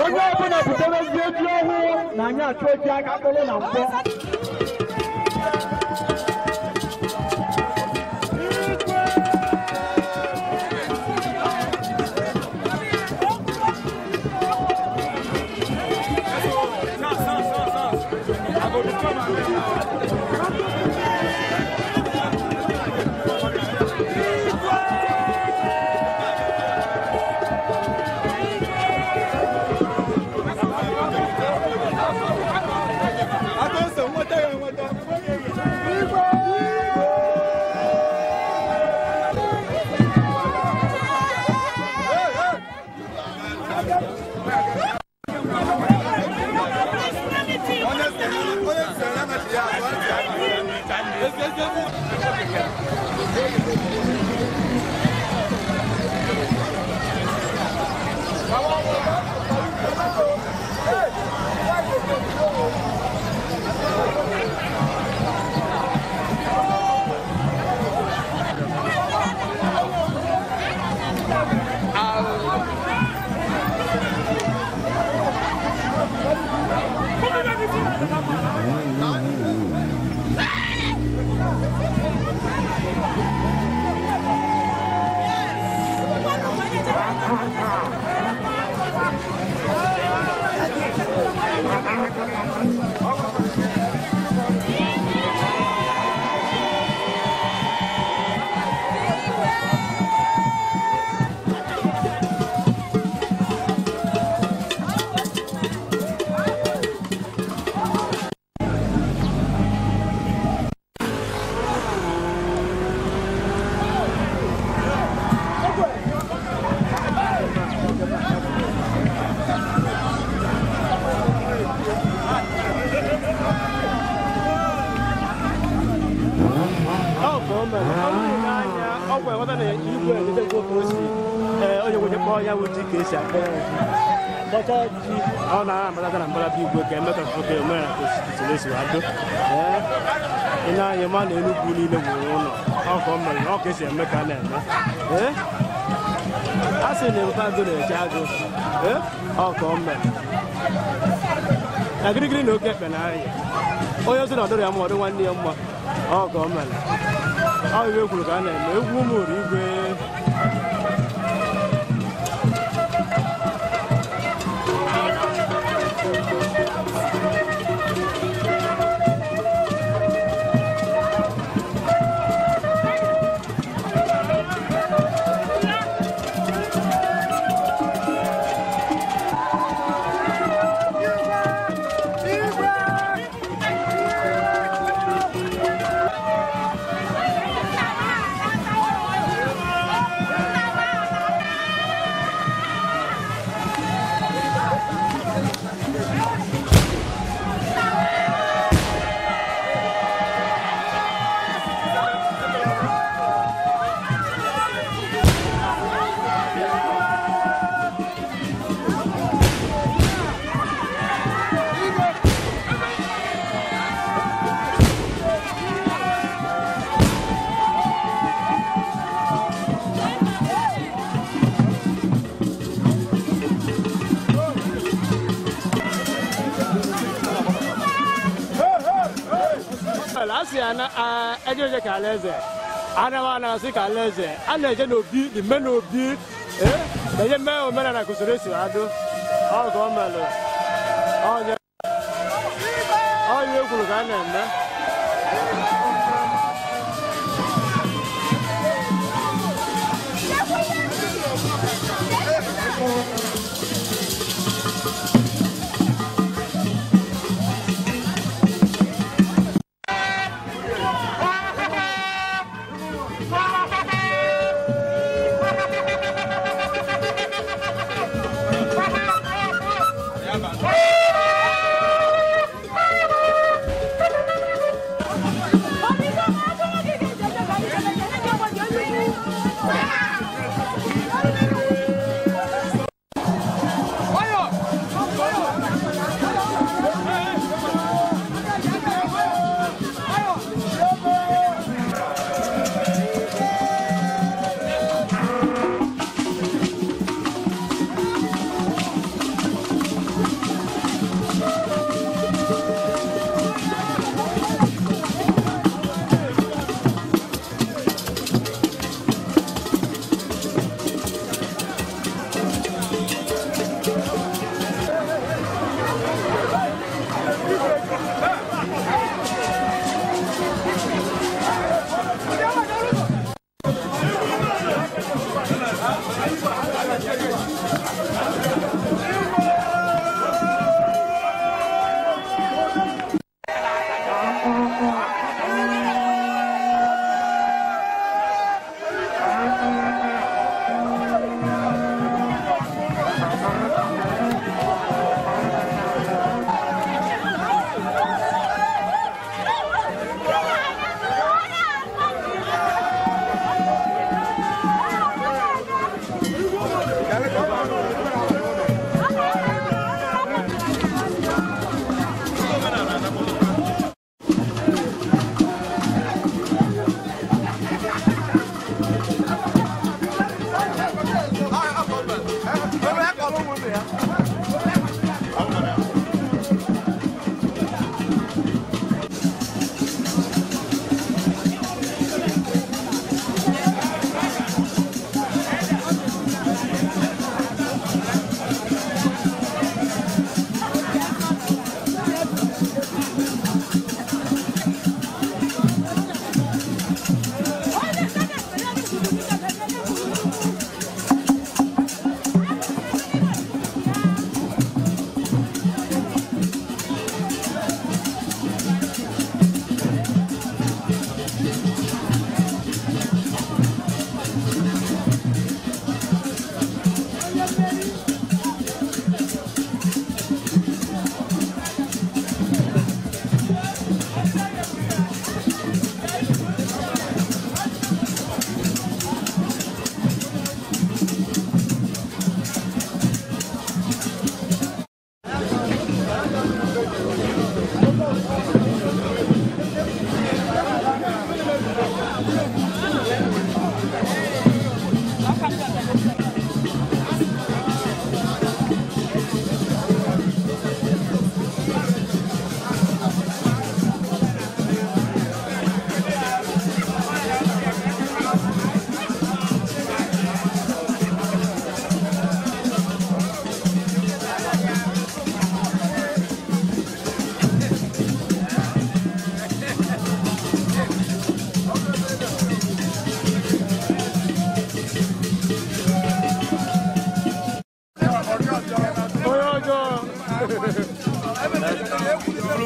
Onye ọbụla butere ezi ọhụụ na anyị achụ oji aka kpụrụ na nkwọ.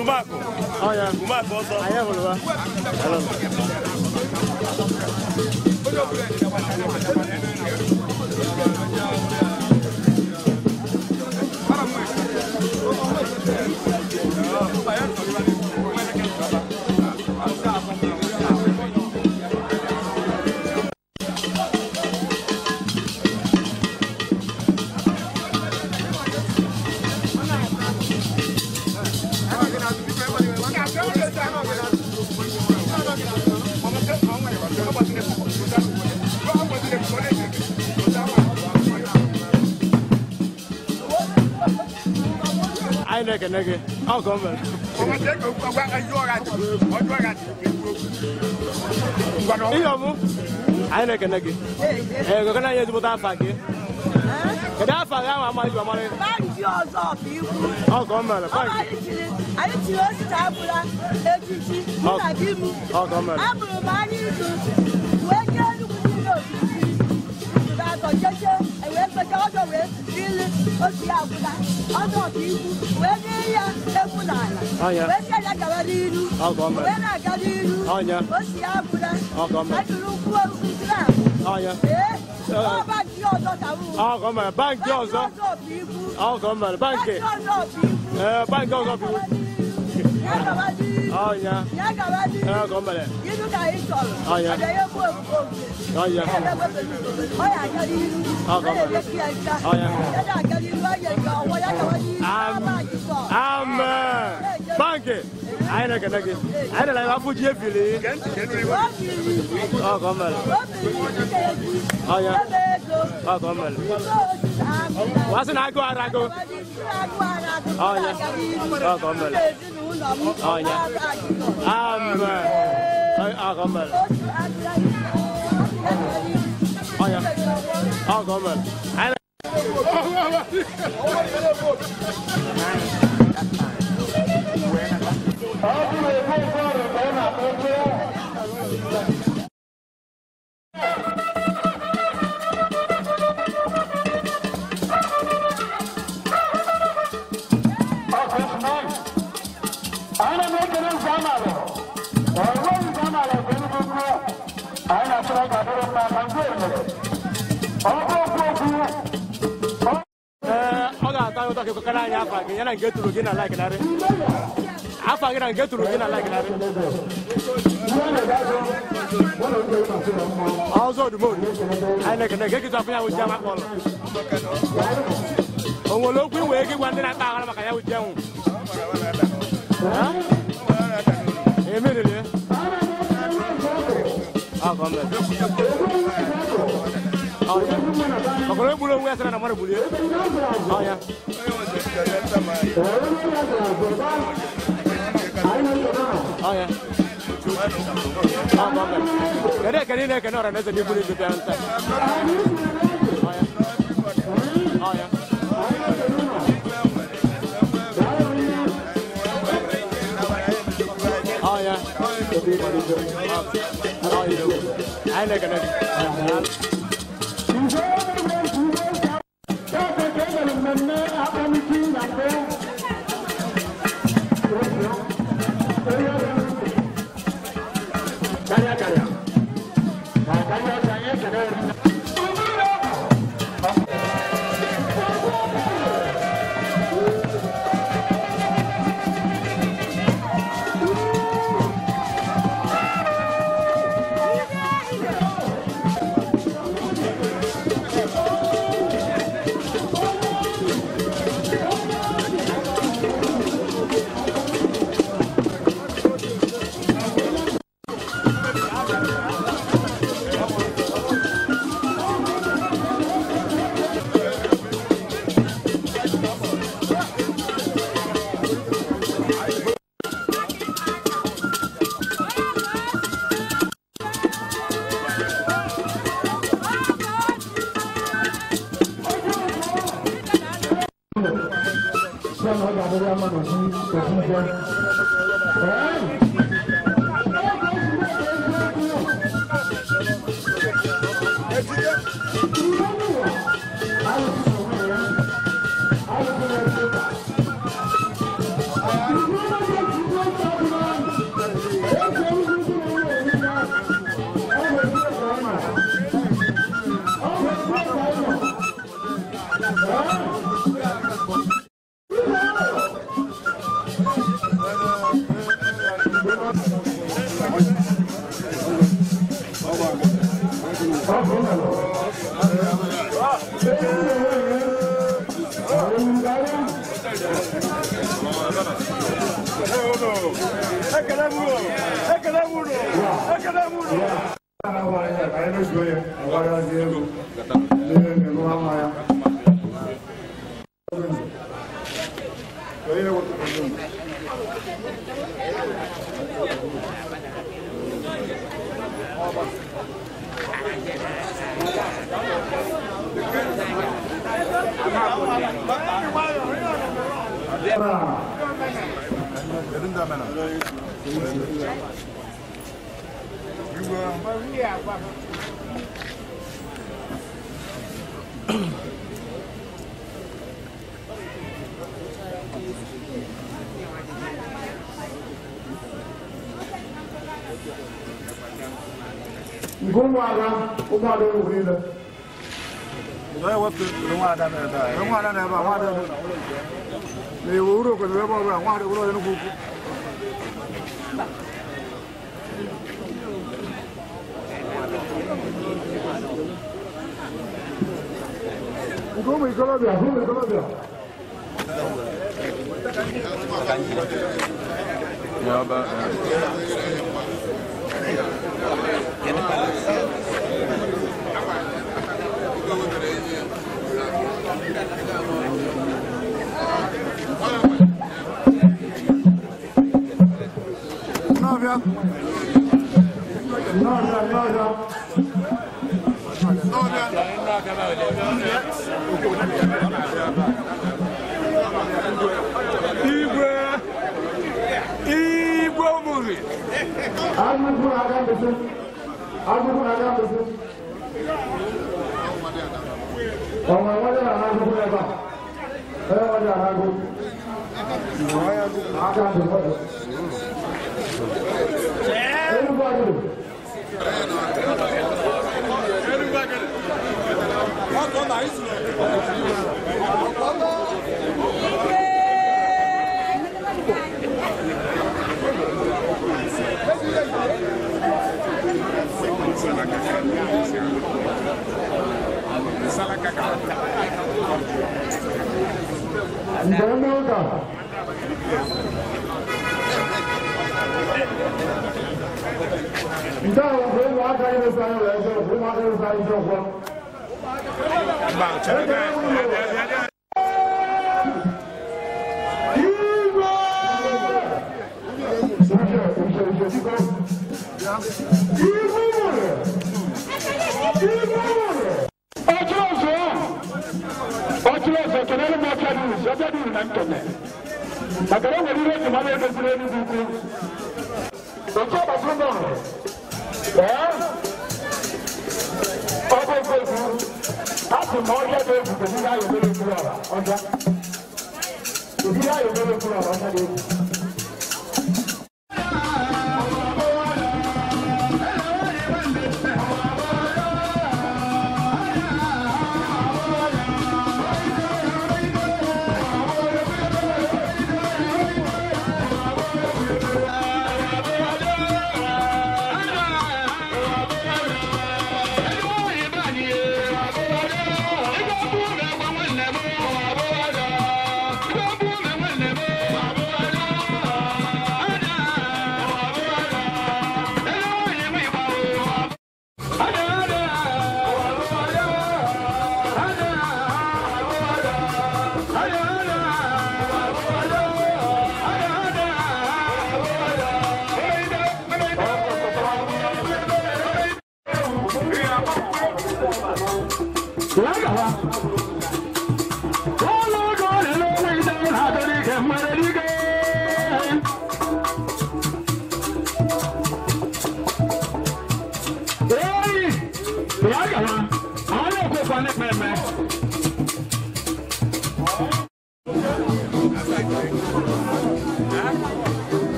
Umakụ. Ọya. Umakụ ọzọ. Anyị hụrụ ha. Anyị na-ekene gị. Ọ ka o mere. Ihe ọmụ, anyị na-ekene gị. Ee, gọgana anyị ezigbote afa gị. Kedu afa gị ahụ amaghị ji amara? Banki ọzọ bụ ikwu. Ọ ka o mere. Ọ bụ Banki. anyị chiri osisi abụla echichi mụ na di m. Ọ ka o mere. Abụrụ m anya izu wee jee Enugu niile okirikiri izu atọ jeche wee fecha ọzọ wee ilu osi ya agwụla ọzọ bụ ikwu wee nye ya ekwu n'ala Ọnya. wee sị ya gawa n'iru Ọ ka o mere. wee na-aga n'iru Ọnya. osi ya agwụla Ọ ka o mere. ajụrụ ụkwụ okirikiri ahụ. Ọnya. Ee, ọ banki ọzọ ka m Ọ ka o mere. Banki ọzọ. Banki ọzọ bụ ikwu. Ọ ka o mere. Banki. Banki ọzọ bụ ikwu. Ee, banki ọzọ bụ ikwu. Ya gawa n'iru. Ọnya. Ya gawa n'iru. Ee, ọ ka o mere. Ilu ka anyị chọrọ. Ọnya. Ọ ga-ekwu oge. Ọnya. Ya ga-ewepụ ọ ya aga n'iru. Ọ ka Ọ o mere. na-emeki ya nka. Ọnya. Ya na-aga n'iru, ọ ya ọwọ, ya gawa n'iru. Banki sọ. Amen. Banki. Anyị na-ekene gị. Anyị na-ele afọ ji ebili. O biri ibu. Ọ ka o mere. O biri ibu ka eji. Ọnya. Ebe ego. Ọ ka o mere. Ibe osisi agwụla. Wa sị na agụụ arago. Ọnya. Ọ ka o mere. Ezinụlọ m. Ọnya. Amen. Ọ ka o mere. Ọnya. Ọ ka o mere. Anyị Ana m ekele nke amaala ọrụ nke amaala nke Enugu ukwu. Anyị na-achọrọ ka dịrị mma ma nke emere ọ bụ okwu okwu. Ee, ọ ga-atọ anyị ụtọ ka ịkọkọrọ anyị afa gị ya na nke tụrụ gị na like narị. Afa gị na nke tụrụ gị na like narị. Ọzọ odumodu. Anyị na-ekene gị eketa afọ ya wụ ji ama kpọrọ. O nwere okwu iwe ego ịgwa ndị na-akpa aghara maka ya wụ ji anwụ? Emeriri ya? Ọ ka o mere. Ọ ya. Ọkọrọ egburu onwe ya sịrị na mmadụ gburu ya. Ọ ya. Ọ ya. Ọ ka o mere. Kedu ekene ị na-ekene ọra na eze n'ikwu n'izu bịara nta? Ọ ya. Ọ ya. Ọ ya. Ọ ya. Anyị na-ekene gị. Thank you.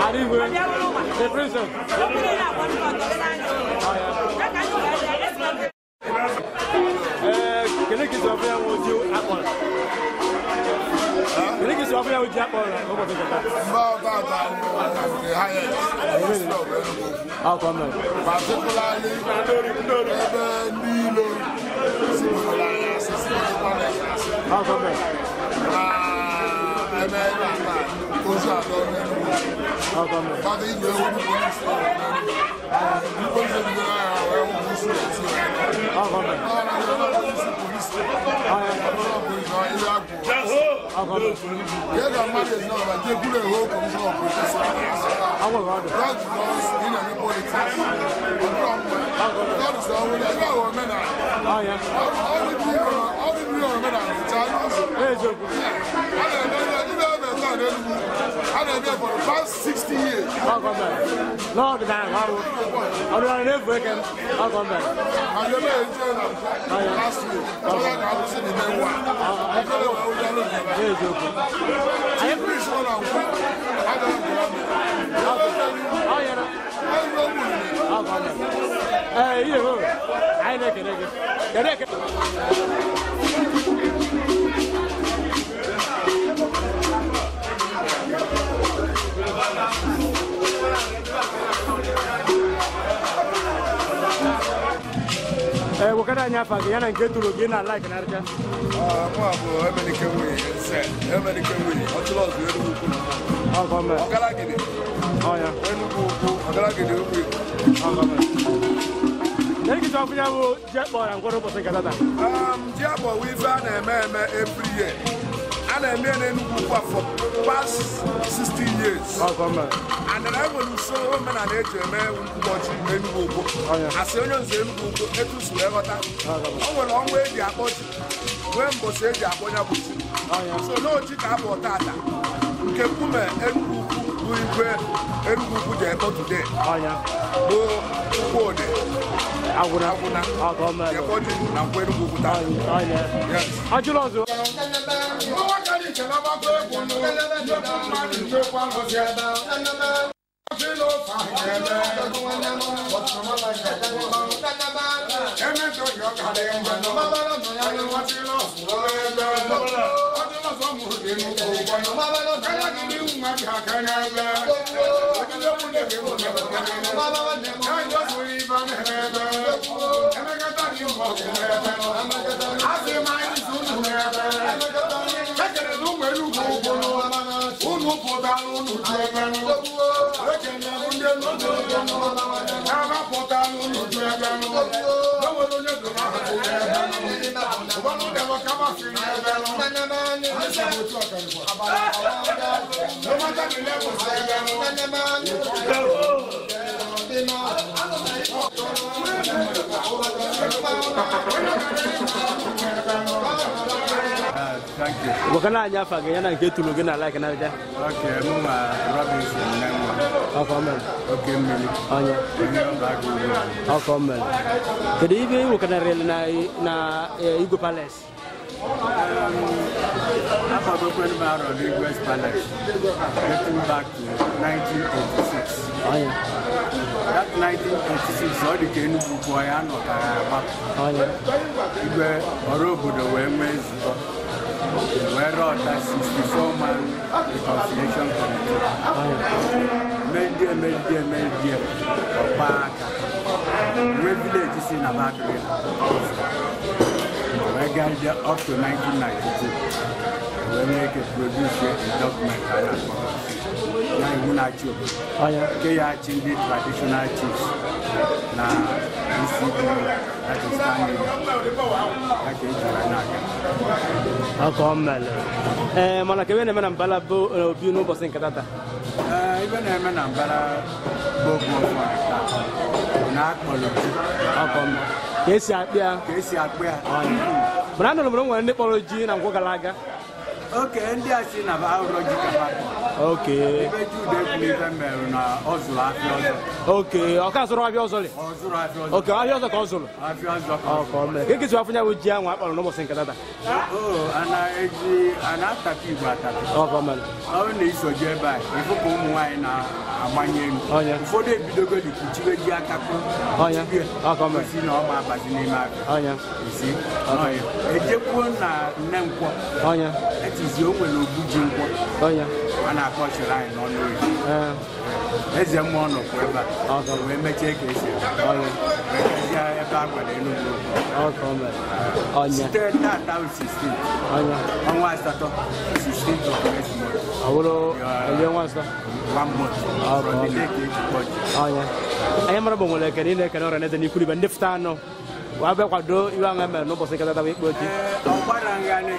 Arrive, the prison. Particularly, For the past 60 years. Lord, I never can. I'll come back. I last week. Wakati anyafa yana ngetu lugina like narja. Mo Emenike we se Emenike we otulo zu Enugu ku. Ah come. Ogalagidi. Oh yeah. Enugu ku Ogalagidi ku. Ah come. Ngi so kunya wo je bo ran goro bosin katata. Je bo we fa na eme every year. And I mean Enugu ku for past 60 years. Ah come. And I will show men and age me ụbọchị Enugu ukwu. Asị onye nze Enugu ukwu etu si wee ghọta. O nwere ọnwa eji akpọ ji, nwee mbọsị eji akpọ ya bụ ji. So n'oji ka abụ tata nke nkume Enugu ukwu bụ igwe Enugu ukwu ji ekpọ today. Bụ Chukwudi Agwụna ekpọ ji na nkwa Enugu ukwu taa. Yes. Ajụlụ ọzọ. Thank you. Wakana anyafa yana ngetu lugina like narja. Okay, mama Robinson Nenwa. Akomen. Okay, mimi. Anya. Akomen. Kedu ibe wakana rel na na Igwe Palace? Afọ maro Igwe Palace. Dating back to 1986. Anya. That 1986 ọ dị ka Enugu bụ ya nọtara agba. Anya. Igwe ọrụ obodo wee nwee nzukọ. Wee rọta 64-man reconciliation committee. Mendie, ọkpa aka. Nwee village si na Bakri. Wee gaje up to 1992. Wee make a produce a document a na-akpọ na iwu na-achị obodo. Nke ya achị ndị traditional chiefs na ECD, that is standing, ya ka eji wee na-aga. Akommele. Mana ka ebe na-eme na mbala bụ obi n'ụbọchị nke tata. Ibe na-eme na mbala bụ obu ọfọ taa na akpọrọ ji. Akommele. Ka esi akpị ya. Ka esi akpị ya. Mana anụrụ m na o nwere ndị kpọrọ ji na nkwụ gara aga. Oke ndị a si na ba ahụrọ ji ka ha kpọrọ. Okay. Ebe Jude Ekwunife mere na ọ zụrụ afịa ọzọ. Okay, ọ ka zụrụ afịa ọzọ li? Ọ zụrụ afịa ọzọ. Okay, afịa ọzọ ka ọ zụrụ. Afịa ọzọ ka Ọ ọ ka ọ zụrụ. mere. Ka ekesi afọ ya bụ ji ahụ akpọrọ n'ụbọchị nke tata. O a na-eji a na-atapị igwe atapị. Ọ ka ọ mere. Ọ bụrụ na iso ji ebe a, ịfụ ka ụmụ nwaanyị na-agbanye elu. Ọnya. Ụfọdụ ebidogoli kpuchiwe ji aka kpụrụ. Ọnya. Ọ ka ọ mere. Gosi na ọ ma abazi n'ime afịa. Ọnya. Isi. Ọnya. Ejekwuo na nne nkwọ. Ọnya. Etizi o nwere ogbu ji nkwọ. Ọnya. A na-akpọ shrine n'ọnụ oyibo. Ee. Eze mmụọ nọkwa ebe a. Ọ ka ọ mere. Wee mechie ka esi eme. Ọnya. Wee gazie ebe a gwara Enugu okwu. Ọ ka ọ mere. Ọnya. Site tata 16 Ọnya. ọnwa asatọ 16th of next month. Ọ bụrụ elie nwa nsọ. One month Ọ from the day ka eji kpọ ji. Ọnya. Anyị mara bụ nwere ekene ị na-ekene ọra n'eze n'ikwuru ibe ndị fụta anụ. Wee bịa kwado iwe ahụ emere n'ụbọchị nke tata bụ ikpe ochi. Ee, ọ gbara nghanị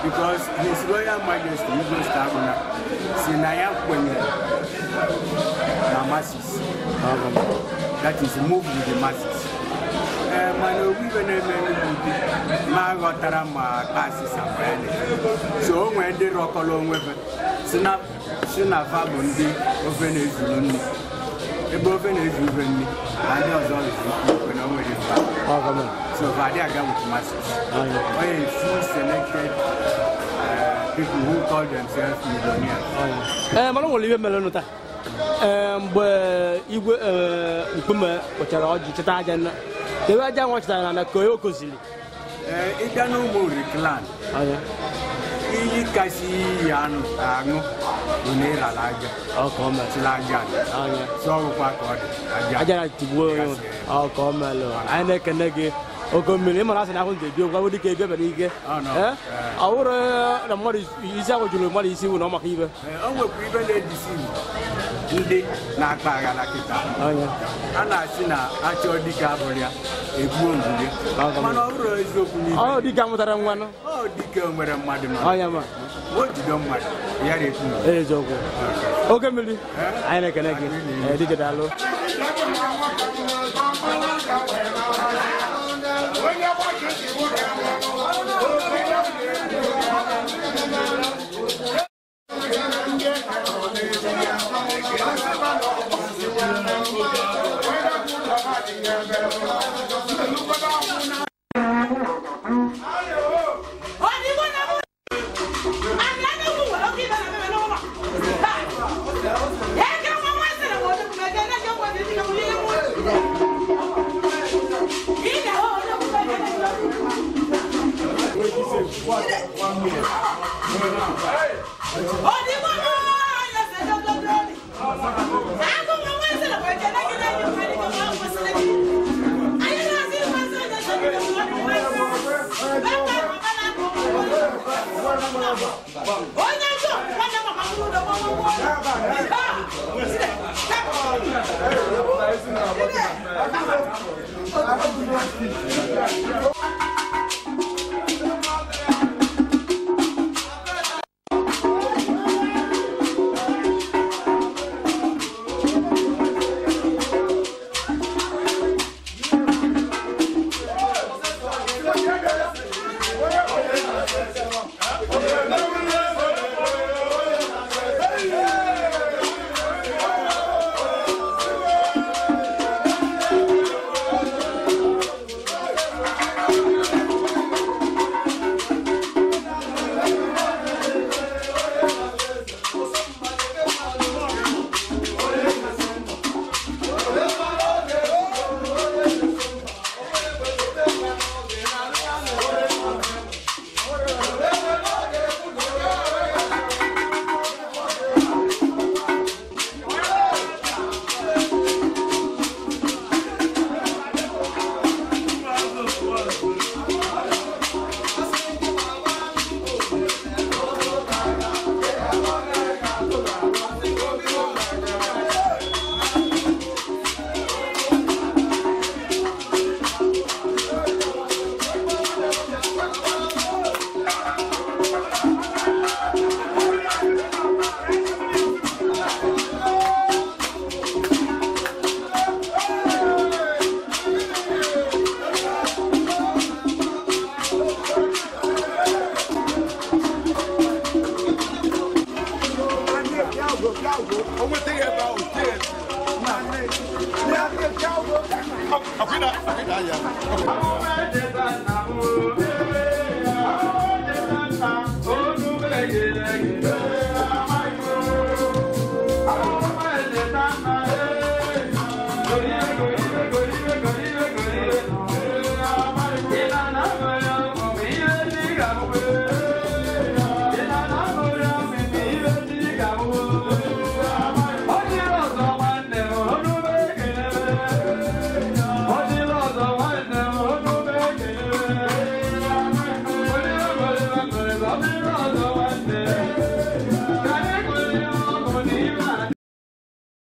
because His Royal Majesty Igwe Stagona si na ya kwenyere na masses. Ọ ka ọ mere. That is, move with the masses. Ee, mana owu ibe na-eme Enugu Ukwu ma ghọtara ma asịsa so o nwee ndị rọkọrọ onwe fe si na fa bụ ndị ofe na-ezuru nri ebe ofe na-ezu ofe nri na ndị ọzọ zuru na o nwere ife. Ọ ka ọ mere. So fa adịghị aga with masses. Ọnya. Only few selected people who call themselves millionaires. Ee, mana o nwere ihe mere nụ taa. Ee, mgbe igwe ee, mkpume kpụchara ọjị chịta aja nna ebe aja nwa chịtara na ka o koziri. Ee, ịbịa n'ụmụ Uri clan, Ọnya. iyi kasị iyi anụ aṅụ bụ na ịrara aja. Ọ ka ọ mere. Chịrị aja ala. Ọnya. So ọgwụkwa ka ọ dị aja. Aja na tigbuo onye nwe. Ọ ka ọ mere. Anyị na-ekene gị oke mmiri ịmara asị na ahụ nje ebi okwu dịka ebe bere ike. Ọ nọ. Ee, ọ bụrụ na mmadụ isi ahụ juru mmadụ isi wụ na ọ maka ibe. Ee, o nwekwa ibe na-edisi ndị na-akpa aghara kịta. Ọnya. A na-asị na achọ dike abụrụ ya egbuo ngwuge, mana ọ bụrụ eziokwu n'ibe. Ọ dịka mụtara nwanụ. Ọ dike nwere mmadụ nọ. Ọnya ma. O jido mmadụ ya na-ekwu. Eziokwu oke mmiri anyị na-ekene gị. Ee, dike daalụ. O nweta ya ebe ahụ tie ya.